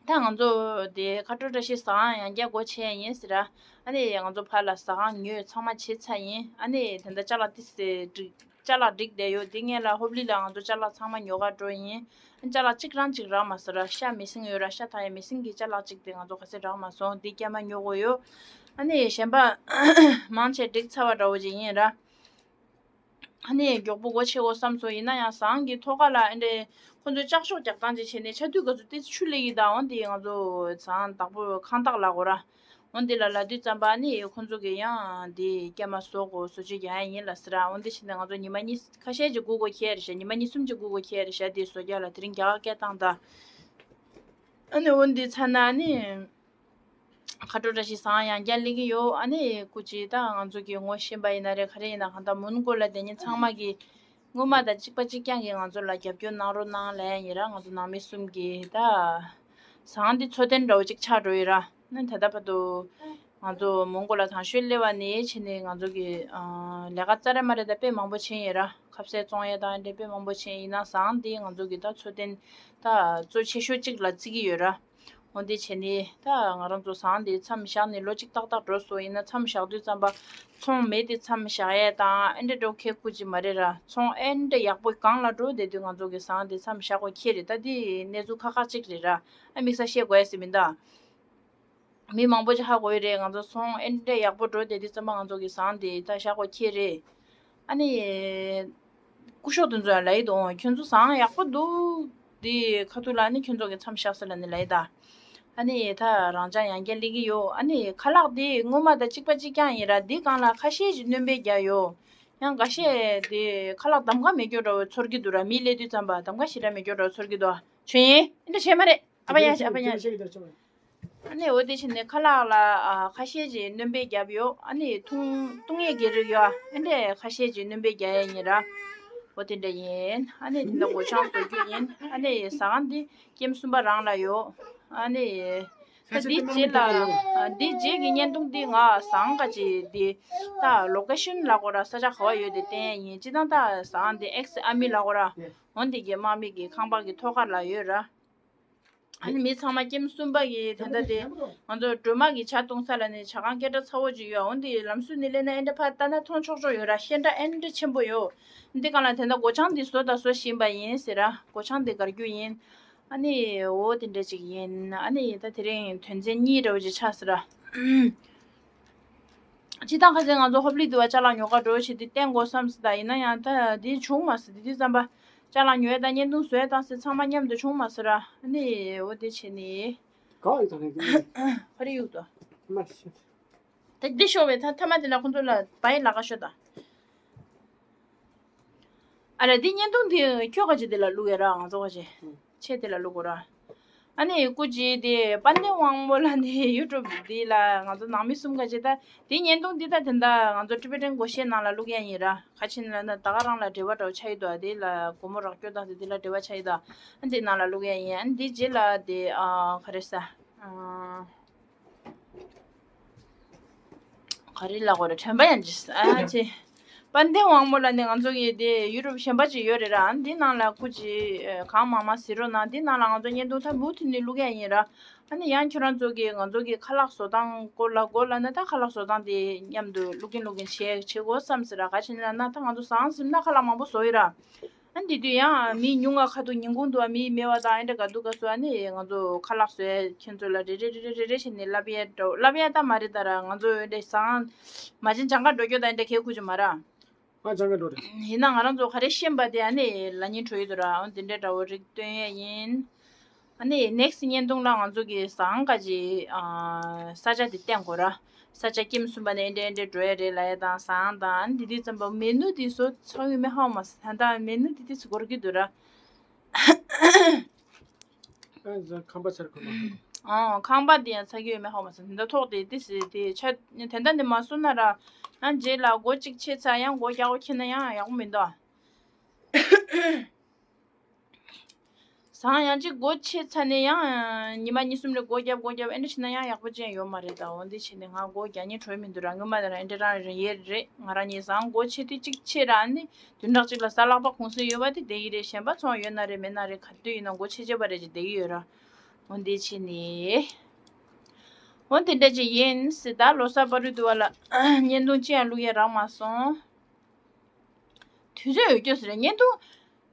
ད་ང་ཚོ་དེ་ཁ་དྲོ་བཀྲ་ཤིས་ཟངས་ཡང་བསྐྱར་སྒོ་ཕྱེ་ཡིན་ཟེར་ར། ཨ་ནི་ང་ཚོ་ཕར་ལ་ཟངས་ཉོས་ཚང་མ་བྱས་ཚར་ཡིན། ཨ་ནི་དེ་འདྲ་ཅ་ལག་ཏི་སེ་སྒྲིག་ཅ་ལག་སྒྲིག་བསྡད་ཡོད། དེ་སྔོན་ལ་ཧོབ་ལི་ལ་ང་ཚོ་ཅ་ལག་ཚང་མ་ཉོ་གར་འགྲོ་ཡིན། ཨ་ཅ་ལག་གཅིག་རང་གཅིག་རག་མ་སོང་ར། ཤ་མེ་སྲེག་ཡོད་ར། ཤ་འཐག་ཡ་མེ་སྲེག་གི་ཅ་ལག་གཅིག་དེ་ང་ཚོ་ག་ཚོད་རག་མ་སོང་། དེ་སྐྱེལ་མ་ཉོ་དགོས་ཡོད། ཨ་ནི་གཞན་པ་མང་ཆེ་སྒྲིག་ཚར་བ་འདྲ་བོ་ཅིག་ཡིན་ར། ཨ་ནི་མགྱོགས་པོ་སྒོ་ཕྱེ་དགོས་བསམ་སོང་། ཡིན་ན་ཡང་ཟངས་ཀྱི་ཐོག་ཁ་ལ་ཨེ་འདྲས་ཁོ་ཚོས་ལྕགས་ཤོག་རྒྱག་སྟངས་ཅིག་བྱས་ནས་ཆར་དུས་སྐབས་སུ་ཏོག་ཙམ་ཆུ་སླེབས་ཀྱི་གདའ། འོན་ཏེ་ང་ཚོ་ཟངས་བདག་པོ་ཁང་བདག་ལབ་དགོས་ར། འོན་ཏེ་ལ་ལབ་དུས་ཙམ་པ་ཨ་ནི་ཁོ་ཚོ་གིས་ཡང་འདི་སྐྱེལ་མ་བཟོ་དགོས། བཟོ་བཅོས་རྒྱག་ཡ་ཡིན་ལབ་ཟེར་ར། འོན་ཏེ་བྱས་ནས་ང་ཚོ་ཉི་མ་གཉིས་ཁ་ཤས་ཅིག་སྒུག་དགོས་ཁེལ་རེད་ཤག། ཉི་མ་གཉིས་གསུམ་ཅིག་སྒུག་དགོས་ཁེལ་རེད་ཤག། འདི་བཟོ་རྒྱག་ལ་དེ་རིང་རྒྱ་གར་སྐད་བཏང་ད། ཨ་ནི་འོན་ཏེ་ཚར་ན་ཨ་ནི། ཁ་དྲོ་བཀྲ་ཤིས་ཟངས་ཡང་བསྐྱར་སླེབས་ཀྱི་ཡོད། ཨ་ནི་སྐུ་མཁྱེན་ད་ང་ཚོ་གི་ངོ་ཤེས་པ་ཡིན་ན་རེད། ག་རེ་ཡིན་ན། གང་ལྟར་མོན་གྷོ་ལ་བསྡད་མཁན་ཚང་མ་གིས་སྔོན་མ་དང་གཅིག་པ་གཅིག་རྐྱང་གིས་ང་ཚོ་ལ་རྒྱབ་སྐྱོར་གནང་རོགས་གནང་ལབ་ཡ་ཡིན་ར། ང་ཚོ་ནང་མི་གསུམ་གྱིས་ད་ཟངས་འདི་འཚོ་རྟེན་འདྲ་བོ་གཅིག་ཆགས་འགྲོ་ཡི་ར། ཨ་ནི་ད་ལྟ་བར་དུ་ང་ཚོ་མོན་གྷོ་ལ་དང་ཤོས་སླེབས་པ་ནས་བྱས་ནས་ང་ཚོ་གི་ཨ་ལས་ཀ་རྩ་རེ་མ་རེ་ད་དཔེ་མང་པོ་བྱས་ཡིན་ར། ཁ་ཟས་བཙོང་ཡ་དང་འདྲ་དཔེ་མང་པོ་བྱས་ཡིན་ན། ཟངས་འདི་ང་ཚོ་གི་ད་འཚོ་རྟེན་ད་གཙོ་ཆེ་ཤོས་གཅིག་ལ་བརྩི་གི་ཡོད་ར། འོ་འདི་བྱས་ནས་ད་ང་རང་ཚོ་ཟངས་འདི་མཚམས་བཞག་ནས་ལོ་གཅིག་ཏག་ཏག་འགྲོ་སོང་། ཡིན་ན་མཚམས་བཞག་དུས་ཙམ་པ་ཚོང་མེད་དེ་མཚམས་བཞག་ཡས་དང་ཨེ་འདྲ་འགྲོ་ཁེ་ཁུ་ཅི་མ་རེད་ར། ཚོང་ཨེ་འདྲ་ཡག་པོ་གང་ལ་འགྲོ་བསྡད་དུས་ང་ཚོ་གི་ཟངས་འདི་མཚམས་བཞག་དགོས་ཁེལ་རེད། ད་འདི་གནས་ཚུལ་ཁག་ཁག་ཅིག་རེད་ར། ཨ་དམིགས་བསལ་བཤད་དགོས་ཡས་ཟེར་མིན་ད། མི་མང་པོ་ཅིག་ཧ་གོ་ཡི་རེད། ང་ཚོ་ཚོང་ཨེ་འདྲ་ཡག་པོ་འགྲོ་བསྡད་དུས་ཙམ་པ་ང་ཚོ་གི་ཟངས་འདི་ད་བཞག་དགོས་ཁེལ་རེད། ཨ་ནི། སྐུ་ཞབས་དེ་ཚོ་ཡང་ལབ་ཡི་འདུག། ཁྱོད་ཚོ་ཟངས་ཡག་པོ་འདུག། དེ་ཁ་ཐུག་ལ་ཨ་ནི་ཁྱོད་ཚོ་གི་མཚམས་བཞག་ཟེར་ལབ་ནས་ལབ་ཡི་ད། ཨ་ནི་ད་རང་འཇགས་ཡང་བསྐྱར་སླེབས་ཀྱི་ཡོད། ཨ་ནི་ཁ་ལག་དེ་སྔོན་མ་དང་གཅིག་པ་གཅིག་རྐྱང་ཡིན་ར། འདི་སྒང་ལ་ཁ་ཤས་ཅིག་སྣོན་པ་བརྒྱབ་ཡོད། ཡང་འགའ་ཤས་དེ་ཁ་ལག་གདམ་ག་མེད་རྒྱུ་འདྲ་བོ་ཚོར་གྱི་འདུག་ར། མི་སླེབས་དུས་ཙམ་པ་གདམ་ག་ཞེ་དྲག་མེད་རྒྱུ་འདྲ་བོ་ཚོར་གྱི་འདུག། ཆོས་ཡིན། ཨེ་འདྲ་བྱས་མ་རེད། ཨ་ཕ་ཡ། ཨ་ཕ་ཡ། ཨ་ནི་འོ་དེ་བྱས་ནས་ཁ་ལག་ལ་ཨ་ཁ་ཤས་ཅིག་སྣོན་པ་བརྒྱབ་ཡོད། ཨ་ནི་འཐུང་འཐུང་ཡས་ཀྱི་རིགས་ཡོད། ཨ་འདྲས་ཁ་ཤས་ཅིག་སྣོན་པ་བརྒྱབ་ཡས་ཡིན་ར། འོ་དེ་འདྲ་ཡིན། ཨ་ནི་དེ་འདྲ་སྒོ་བྱང་བཟོ་རྒྱུ་ཡིན། ཨ་ནི་ཟངས་འདི་ཀེམ་གསུམ་པ་རང་ལ་ཡོད། ཨ་ནི་ད་འདི་རྗེས་ལ་འདི་རྗེས་ཀྱི་བརྙན་ཐུང་འདི་ང་ཟངས་ག་ཅིག་འདི་ད་ལོ་ཀེ་ཤན་ལབ་དགོས་ར། ས་ཆ་ག་བ་ཡོད་དེ་བསྟན་ཡས་ཡིན། སྤྱིར་བཏང་ད་ཟངས་འདི་ཨེགས་ཨ་མི་ལབ་དགོས་ར། འོ་འདི་གི་དམག་མི་གི་ཁང་པ་གི་ཐོག་ཁ་ལ་ཡོད་ར། ཨ་ནི་མི་ཚང་མ་ཀེམ་གསུམ་པ་གི་དེ་འདྲ་དེ་ང་ཚོ་སྒྲོལ་མ་གི་ཇ་བཏུང་ས་ལ་ནི་ཇ་ཁང་སྐད་གྲགས་ཚ་བོ་ཅིག་ཡོད། འོ་འདི་ལམ་ཟུར་ནས་སླེབས་ན་ཨེ་འདྲ་ཕར་ལྟ་ན་མཐོང་ཆོག་ཆོག་ཡོད་ར། ཤེལ་དཀྲ་ཨེ་འདྲ་ཆེན་པོ་ཡོད། འདི་སྒང་ལ་དེ་འདྲ་སྒོ་བྱང་འདི་བཟོ་དང་བཟོ་བཞིན་པ་ཡིན་ཟེར་ར། སྒོ་བྱང་འདི་བསྒར་རྒྱུ་ཡིན། ཨ་ནི་འོ་དེ་འདྲ་ཅིག་ཡིན། ཨ་ནི་ད་དེ་རིང་དོན་ཚན་གཉིས་འདྲ་བོ་ཅིག་ཆགས་ཟེར་ར། སྤྱིར་བཏང་ཁ་སང་ང་ཚོ་ཧོབ་ལི་དུ་བ་ཅ་ལག་ཉོ་ག་འགྲོ་བྱེད་དུས་བསྟན་དགོས་བསམ་སྲིད་ད། ཡིན་ན་ཡང་ད་འདི་བྱུང་མ་སྲིད། དེ་དུས་ཙམ་པ་ཅ་ལག་ཉོ་ཡས་དང་བརྙན་ཐུང་བཟོ་ཡས་དང་སྲིད་ཚང་མ་མཉམ་དུ་བྱུང་མ་སྲིད་ར། ཨ་ནི་འོ་དེ་བྱས་ནི། ག་ཡི་ད་རེད། ག་རེ་ཡོད་དོ། མ་ཤེས། ད་འདི་ཤོག་བས་ད་ཐ་མ་དེ་ལ་ཁོང་ཚོ་ལ་བའི་ལ་ཁ་ཤོ་ད། ཨ་ར་འདི་བརྙན་ཐུང་འདི་ཁྱོད་ག་ཅི་དེ་ལ་བླུག་ཡ་ར། ང་ཚོ་ག་ཅི་ཆེད་དེ་ལ་བླུག་གོ་ར། ཨ་ནི་སྐུ་མཁྱེན་དེ་དཔལ་ལྡན་དབང་མོ་ལགས་ནི་ཡུ་ཊུབ་འདི་ལ་ང་ཚོ་ནང་མི་གསུམ་ག་ཅི་ད་འདི་བརྙན་ཐུང་འདི་ད་དེ་འདྲ་ང་ཚོ་ཊི་བེ་ཊན་སྒོར་གཞས་ནང་ལ་བླུག་ཡ་ཡིན་ར། ག་ཅི་ན་ད་ག་རང་ལ་འབྲེལ་བ་འདྲ་བོ་ཆགས་ཡི་འདུག། ཨ་འདི་ལ་སྒོར་མོ་རག་སྐྱོ་དང་དེ་འདི་ལ་འབྲེལ་བ་ཆགས་ཡི་འདུག། ཨ་འདི་ནང་ལ་བླུག་ཡ་ཡིན། ཨ་འདི་རྗེས་ལ་དེ་ཨ་ག་རེ་ཟ། ཨ། ག་རེ་ལབ་དགོས་རེད། དྲན་པ་ཡང་བརྗེད་སོང་། ཨ་ཙི། དཔལ་ལྡན་དབང་མོ་ལགས་ནི་ང་ཚོ་གི་དེ་ཡུ་ཊུབ་གཞན་པ་ཅིག་ཡོད་རེད་ར། ཨ་འདི་ནང་ལ་སྐུ་མཁྱེན་གང་མང་མང་གཟིགས་རོགས་གནང་། འདི་ནང་ལ་ང་ཚོ་བརྙན་ཐུང་ད་མུ་མཐུད་ནས་བླུག་ཡ་ཡིན་ར། ཨ་ནི་ཡང་ཁྱོད་རང་ཚོ་གི་ང་ཚོ་གི་ཁ་ལག་བཟོ་སྟངས་སྐོར་ལ་སྐོར་ལ་ན་ད་ཁ་ལག་བཟོ་སྟངས་དེ་མཉམ་དུ་བླུག་གིན་བླུག་གིན་བྱེད་བྱེད་དགོས་བསམ་ཟེར་ར། ག་ཅི་ན་ན་ད་ང་ཚོ་ཟངས་ཟིན་ན་ཁ་ལག་མང་པོ་བཟོ་ཡི་ར། ཨ་འདི་དུས་ཡང་མི་ཉུང་ང་ཁ་ཐུག་ཉིན་གུང་དུ་བ་མི་མེད་བ་དང་ཨེ་འདྲ་ག་འདུག་ག་སོ། ཨ་ནི་ང་ཚོ་ཁ་ལག་བཟོ་ཡ་ཁྱེད་ཚོ་ལ་རེ་རེ་རེ་རེ་རེ་རེ་བྱས་ནས་ལབ་ཡ་འདྲ་བོ་ལབ་ཡ་ད་མ་རེད་ད་ར། ང་ཚོ་ཨེ་འདྲ་ཟངས་མ་བྱན་སྦྱང་ག་འགྲོ་རྒྱུ་ད་ཨེ་འདྲ་གལ་ཁུ་ཅི་མ་ར། ང་སྦྱང་ག་འགྲོ་རེད། ཡིན་ན་ང་རང་ཚོ་ག་རེ་ཤེས་པ་དེ་ཨ་ནི་ལབ་སྙིང་བྲོ་ཡི་འདུག་ར། ཨ་འདི་འདྲ་འདྲ་བོ་རིགས་སྟོན་ཡ་ཡིན། ཨ་ནི་ནེག་སི་ཊི་བརྙན་ཐུང་ལ་ང་ཚོ་གི་ཟངས་ག་ཅི་ཨ་ས་ཆ་དེ་བསྟན་དགོས་ར། ས་ཆ་ཀེམ་གསུམ་པ་ནས་ཨེ་འདྲ་ཨེ་འདྲ་འགྲོ་ཡ་རེད་ལབ་ཡ་དང་ཟངས་དང་། ཨ་ནི་དེ་དུས་ཙམ་པ་མེ་ནུ་དེ་བཟོ་ཚར་ཡོད་མེད་ཧ་མ་སོང་། ད་ལྟ་མེ་ནུ་དེ་དུས་སུ་འགོར་གི་འདུག་ར། ཨ་ཁང་པ་ཚར་གི་མ་རེད། ཨོ་ཁང་པ་དེ་ཡང་ཚར་གི་ཡོད་མེད་ཧ་མ་སོང་། དེ་འདྲ་ཐོག་དེ་དེ་སི་དེ་ཆ་དེ་འདྲ་ནི་མ་སོང་ན་ར། ཨ་རྗེས་ལ་སྒོ་གཅིག་ཕྱེ་ཚར་ཡང་སྒོ་རྒྱག་པ་ཁྱེར་ན་ཡང་ཡག་པོ་མི་འདུག། ཟངས་ཡང་གཅིག་སྒོ་ཕྱེ་ཚར་ནས་ཡང་ཉི་མ་གཉིས་གསུམ་རེ་སྒོ་བརྒྱབ་སྒོ་བརྒྱབ་ཨེ་འདྲ་བྱས་ན་ཡང་ཡག་པོ་ཅན་ཡོད་མ་རེད། ད་འོ་འདི་བྱས་ནས་ང་སྒོ་རྒྱག་སྙིང་བྲོ་མི་འདུག་ར། སྔོན་མ་དེ་རང་ཨེ་འདྲ་རང་རེད་ཡེ་རེད། ང་རང་གཉིས་ཟངས་སྒོ་ཕྱེ་དུས་གཅིག་ཕྱེ་ར་ནི་བདུན་ཕྲག་གཅིག་ལ་ས་ལག་པ་གུང་སེང་ཡོད་པ་དེ་བསྡད་ཀྱི་རེད། གཞན་པ་ཚོང་ཡོད་ན་རེད་མེད་ན་རེད་ག་དུས་ཡིན་ན་སྒོ་ཕྱེ་བྱས་པ་རེད་ཅེས་བསྡད་ཀྱི་ཡོད་ར། འོ་འདི་བྱས་ནས་འོ་དེ་འདྲ་ཅིག་ཡིན་སྲིད། ད་ལོ་གསར་པ་རུ་འདུག་བ་ལ་བརྙན་ཐུང་ཅི་ཡང་བླུག་ཡ་རག་མ་སོང་། དུས་ཚོད་ཡོད་རྒྱུ་ཟེར་བརྙན་ཐུང་།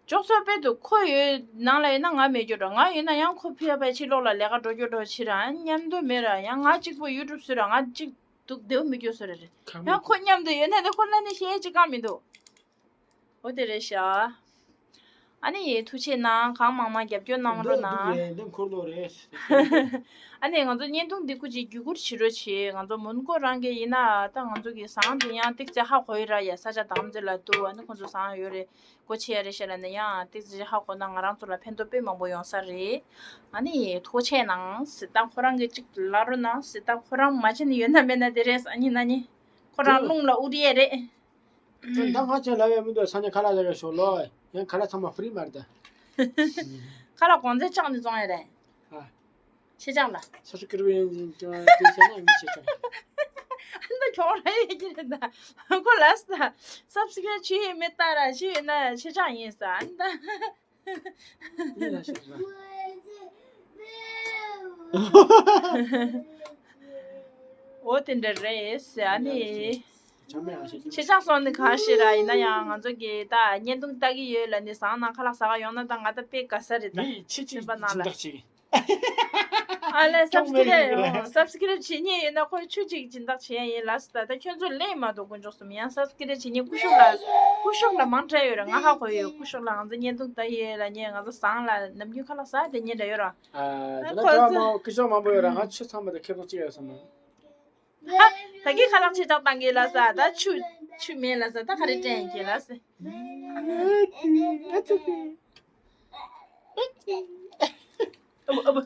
ཅོག་ཙེ་དཔེ་འདུག་ཁོ་ཡོད་ནང་ལ་ཡོད་ན་ང་མེད་རྒྱུ་འདྲ། ང་ཡོད་ན་ཡང་ཁོ་ཕི་ཡ་པའི་ཕྱི་ལོགས་ལ་ལས་ཀ་འགྲོ་རྒྱུ་འགྲོ་ཕྱིར་ར་མཉམ་དུ་མེད་ར། ཡང་ང་གཅིག་པུ་ཡུ་ཊུབ་བཟོས་ར་ང་གཅིག་འདུག་བདེ་བོ་མི་རྒྱུ་བཟོ་ར་རེད། ཡང་ཁོ་མཉམ་དུ་ཡོད་ན་ནི་ཁོ་ལ་ནི་བཤད་ཅི་གང་མི་འདུག་འོ་དེ་རེད་ཤག་ཨ་ནི་ཡེ་ཐུགས་ཆེ་གནང་། གང་མང་མང་རྒྱབ་སྐྱོར་གནང་རོགས་འདུག་གནང་། རེད་འདི་འཁོར་ལོ་རེད། ཨ་ནི་ང་ཚོ་བརྙན་ཐུང་འདི་སྐུ་མཁྱེན་བརྒྱུད་བསྐུར་བྱེད་རོགས་བྱེད། ང་ཚོ་མོན་གྷོ་རང་གི་ཡིན་ན་ད་ང་ཚོ་གི་ཟངས་དེ་ཡང་ཏིག་ཙེ་ཧ་གོ་ཡི་ར། ཡ་ས་ཆ་དམ་ཙེ་ལ་འདུག་ཨ་ནི་ཁོང་ཚོ་ཟངས་ཡོད་རེད། སྒོ་ཕྱེ་ཡ་རེད་ཤག་ལབ་ན་ཡང་ཏིག་ཙེ་ཧ་གོ་ན་ང་རང་ཚོ་ལ་ཕན་ཐོགས་དཔེ་མང་པོ་ཡོང་ས་རེད། ཨ་ནི་ཐུགས་ཆེ་གནང་། སྲིད་ད་ཁོ་རང་གི་གཅིག་ལབ་རོགས་གནང་། སྲིད་ད་ཁོ་རང་མ་བྱེད་ནི་ཡོད་ན་མེད་ན་དེ་རེད། ཨ་ནི་ན་ནི་ཁོ་རང་རླུང་ལ་དབུར་ཡས་རེད། ད་ང་ཅག་ལབ་ཡ་མི་འདུག་ས་ཉ་ཁ་ལག་ལ་ཡ་ཤོག་ལོ། ཡང་ཁ་ལག་ཚང་མ་ཧྥི་རི་མ་རེད་ད། ཁ་ལག་གོང་ཚད་ཆག་ནས་བཙོང་ཡ་རེད། ཨ། ཆེ་ཆག་ལ། ས་སུ་ཀིར་བའི་ཡིན་ཀྱང་དེ་བྱས་ན་ཡིན་ཆེ་ཆག་ཨ་ནི་ད་གྱོང་ར་ཡོད་ཀྱི་རེད་ད། ཁོ་ལ་ས་སབ་སི་ཀི་རབ་བྱེད་ཡས་མེད་ད་ར་བྱེད་ཡོད་ན་ཆེ་ཆག་ཡིན་ས་ཨ་ནི་ད། འོ་དེ་འདྲ་རེད་ཟེར། ཨ་ནི་ཆེ་ཆག་སོང་ནི་གང་ཞིག་ར། ཡིན་ན་ཡང་ང་ཚོ་གི་ད་བརྙན་ཐུང་ལྟ་གི་ཡོད་ལ་ནི་ཟངས་ནང་ཁ་ལག་ཟ་ག་ཡོང་ན་ད་ང་ད་དཔེ་དགའ་ས་རེད་ད། མི་ཆེ་ཆེ་སེམས་པ་ནང་ལ་སྦྱིན་བདག་བྱེད་གི། ཨ་ལས་སབ་སི་ཀི་རབ་སབ་སི་ཀི་རབ་བྱེད་མཁན་ཡོད་ན་ཁོས་ཆུ་གཅིག་སྦྱིན་བདག་བྱེད་ཡ་ཡིན་ལ་ཟེར་ད། ད་ཁྱོད་ཚོ་ལེན་མ་གཏོགས་དཀོན་མཆོག་གསུམ། ཡང་སབ་སི་ཀི་རབ་བྱེད་མཁན་སྐུ་ཞབས་ལ་སྐུ་ཞབས་ལ་མང་དྲགས་ཡོད་ར། ང་ཧ་གོ་ཡོད། སྐུ་ཞབས་ལ་ང་ཚོ་བརྙན་ཐུང་ལྟ་ཡོད་ལ་ཉེ་ང་ཚོ་ཟངས་ལ་ནམ་རྒྱུན་ཁ་ལག་ཟ་དེ་ཉེ་འདྲ་ཡོད་ར། ཨ། ད་ལྟ་ཁོ་ཚོ་མང་སྐུ་ཞབས་མང་པོ་ཡོད་ར། ང་ཆུ་ཚང་མ་དང་ཁེ་བཟང་ཅི་ཡོད་སམ། ཧ། ད་གིན་ཁ་ལག་ཆེ་དྲགས་བཏང་གི་ལ་ས། ད་ཆུ་ཆུ་མེད་ལ་ས། ད་ག་རེ་དྲན་གི་ལ་ས། ཨ་བུ་ཨ་བུ།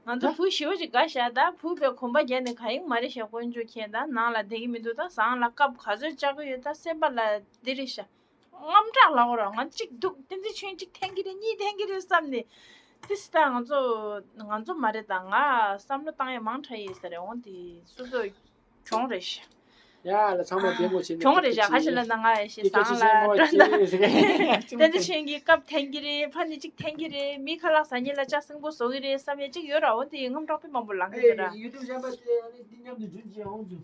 ང་ཚོ་བུ་ཞེ་པོ་ཅིག་དགའ་ཤག་ད་བུ་པའི་གོམ་པ་རྒྱག་ནས་ག་ཡིན་མ་རེད་ཤག་དཀོན་མཆོག་མཁྱེན། ད་ནང་ལ་བསྡད་ཀྱི་མི་འདུག་ད་ཟངས་ལ་སྐབས་ག་ཚོད་བཅག་གི་ཡོད། ད་སེམས་པ་ལ་འདི་རེད་ཤག་དངངས་སྐྲག་ལབ་དགོས་རེད། ང་གཅིག་འདུག་བསྟན་འཛིན་ཆོས་དབྱིངས་གཅིག་འཐེན་གྱི་རེད། གཉིས་འཐེན་གྱི་རེད་བསམ་ནས། དེ་སི་ད་ང་ཚོ་ང་ཚོ་མ་རེད། ད་ང་བསམ་བློ་བཏང་ཡ་མང་དྲགས་ཡིན་ས་རེད། འོང་དེ་སོ་སོ་གྱོང་རེད་ཤག་ཡ་ལ་ཚང་མ་བདེ་མོ་བྱས་ནས། གྱོང་རེད་ཤག་ཁ་ཤས་ལ་ན་ང་ཡ་ཤི་ཟངས་ལ་འགྲོ་ན། བསྟན་འཛིན་ཆོས་དབྱིངས་ཀྱི་སྐབས་འཐེན་གྱི་རེད། ཕ་ནི་གཅིག་འཐེན་གྱི་རེད། མི་ཁ་ལག་ཟ་ཉེ་ལ་ལྕགས་སྲིན་པོ་བཟོ་གི་རེད་བསམ་ཡ་གཅིག་ཡོད་ར། འོ་དེ་ཡི་ངམ་དྲག་པོ་མང་པོ་ལངས་གི་རེད་ར། ཡུ་ཊུབ་གཞན་པ་དེ་ཨ་ནི་འདི་མཉམ་དུ་འཇོན་བྱེད་འོང་ཚུལ།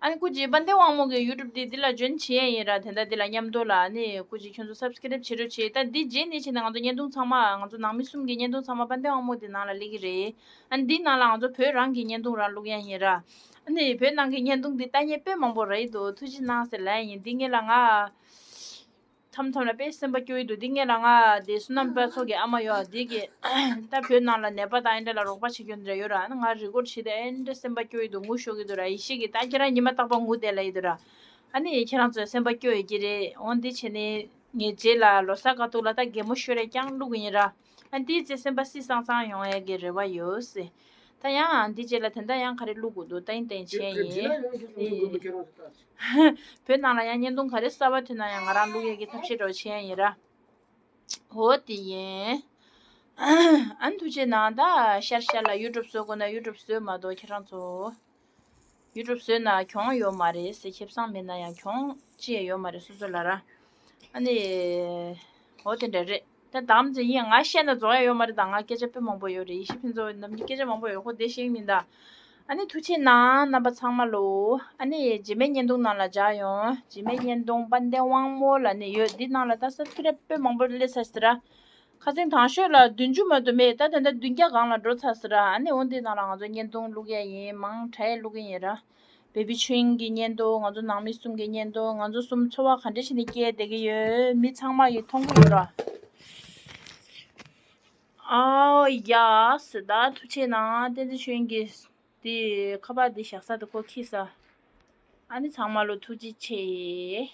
ཨ་ནི་སྐུ་མཁྱེན་དཔལ་ལྡན་དབང་མོ་གི་ཡུ་ཊུབ་དེ་འདི་ལ་འཇོན་བྱེད་ཡ་ཡིན་ར། དེ་འདྲ་འདི་ལ་མཉམ་དུ་ལ་ཨ་ནི་སྐུ་མཁྱེན་ཁྱོད་ཚོ་སབ་སི་ཀི་རབ་བྱེད་རོགས་བྱེད། ད་འདི་རྗེས་ནས་བྱས་ན་ང་ཚོ་བརྙན་ཐུང་ཚང་མ་ང་ཚོ་ནང་མི་གསུམ་གྱི་བརྙན་ཐུང་ཚང་མ་དཔལ་ལྡན་དབང་མོ་དེ་ནང་ལ་སླེབས་ཀྱི་རེད། ཨ་ནི་འདི་ནང་ལ་ང་ཚོ་བོད་རང་གི་བརྙན་ཐུང་རང་བླུག་ཡ་ཡིན་ར། ཨ་ནི་བོད་ནང་གི་བརྙན་ཐུང་འདི་ལྟ་མཁན་དཔེ་མང་པོ་རེད་འདུག་ཐུགས་རྗེ་གནང་ཟེར་ལབ་ཡ་ཡིན། འདི་ངེད་ལ་ང་མཚམས་མཚམས་ལ་དཔེ་སེམས་པ་སྐྱོ་ཡི་འདུག་འདི་ངེད་ལ་ང་དེ་བསོད་ནམས་དཔལ་ཚོགས་ཀྱི་ཨ་མ་ཡོད་འདི་གི་ད་བོད་ནང་ལ་ནད་པ་དང་ཨེ་འདྲ་ལ་རོགས་པ་བྱེད་རྒྱུ་འདྲ་ཡོད་ར། ཨ་ནི་ང་རི་ཀོཌ་བྱེད་དེ་ཨེ་འདྲ་སེམས་པ་སྐྱོ་ཡི་འདུག་ངུ་ཤོར་གི་འདུག་ར། ཡེ་ཤེས་ཀྱི་ད་ཁྱེད་རང་ཉི་མ་རྟག་པར་ངུ་བསྡད་ལ་ཡི་འདུག་ར། ཨ་ནི་ཁྱེད་རང་ཚོ་སེམས་པ་སྐྱོ་ཡི་གི་རེད། འོ་འདི་བྱས་ནས་ངས་རྗེས་ལ་ལོ་གསར་དཀའ་སྡུག་ལ་ད་གད་མོ་ཤོར་རེ་རྐྱང་བླུག་གི་ཡིན་ར། ཨ་འདིའི་ཚེ་སེམས་པ་སིང་སང་སང་ཡོང་ཡས་ཀྱི་རེ་བ་ཡོད་སེ། ད་ཡང་འདི་རྗེས་ལ་དེ་འདྲ་ཡང་ག་རེ་བླུག་དགོས་འདུག་ད་ཡིན་ད་ཡིན་བྱས་ཡིན། བོད་ནང་ལ་ཡང་བརྙན་ཐུང་ག་རེ་གསར་པ་ཐོན་ན་ཡང་ང་རང་བླུག་ཡས་ཀྱི་ཐབས་ཤེས་འདྲ་བོ་བྱས་ཡིན་ར། འོ་དེ་ཡིན། ཨ་ནི་ཐུགས་རྗེ་གནང་། ད་ཤར་ཤར་ལ་ཡུ་ཊུབ་བཟོ་དགོས་ན་ཡུ་ཊུབ་བཟོས་མ་གཏོགས་ཁྱེད་རང་ཚོ། ཡུ་ཊུབ་བཟོས་ན་གྱོང་ཡོད་མ་རེད་ཟེར། ཁེ་བཟང་མེད་ན་ཡང་གྱོང་ཅི་ཡང་ཡོད་མ་རེད་སོ་སོ་ལ་ར། ཨ་ནི། འོ་དེ་འདྲ་རེད། ད་དམ་ཚིག་ཡིན་ང་བཤད་ན་རྫོགས་ཡ་ཡོད་མ་རེད། ད་ང་སྐད་ཆ་དཔེ་མང་པོ་ཡོད་རེད། ཡེ་ཤེས་ཕུན་ཚོགས་ནམ་རྒྱུན་སྐད་ཆ་མང་པོ་ཡོད་ཁོ་བདེ་ཤེས་མིན་ད། ཨ་ནི་ཐུགས་རྗེ་གནང་རྣམ་པ་ཚང་མ་ལོ། ཨ་ནི་རྗེས་མའི་བརྙན་ཐུང་ནང་ལ་མཇལ་ཡོང་། རྗེས་མའི་བརྙན་ཐུང་དཔལ་ལྡན་དབང་མོ་ལ་ནི་ཡོད་འདི་ནང་ལ་ད་སབ་སི་ཀི་རབ་དཔེ་མང་པོ་སླེབས་ཚར་ཟེར་ར། ཁ་སང་དང་ཤོས་ལ་བདུན་ཅུ་མ་གཏོགས་མེད། ད་ད་ལྟ་བདུན་བརྒྱ་སྒང་ལ་འགྲོ་ཚར་ཟེར་ར། ཨ་ནི་འོ་འདི་ནང་ལ་ང་ཚོ་བརྙན་ཐུང་བླུག་ཡ་ཡིན། མང་དྲགས་བླུག་གི་ཡིན་ར། བེ་བི་ཆོས་དབྱིངས་ཀྱི་བརྙན་ཐུང་། ང་ཚོ་ནང་མི་གསུམ་གྱི་བརྙན་ཐུང་། ང་ཚོ་གསུམ་འཚོ་བ་ག་འདྲ་བྱས་ནས་སྐྱེལ་བསྡད་ཀྱི་ཡོད། མི་ཚང་མ་གིས་མཐོང་གི་ཡོད་ར། ཨའོ་ཡ་སི་ད་ཐུགས་རྗེ་གནང་། བསྟན་འཛིན་ཆོས་དབྱིངས་ཀྱི་དེ་ཁ་པར་འདི་བཞག་ས་དེ་ཁོ་ཁྱེར་ས། ཨ་ནི་ཚང་མ་ལོ་ཐུགས་རྗེ་ཆེ།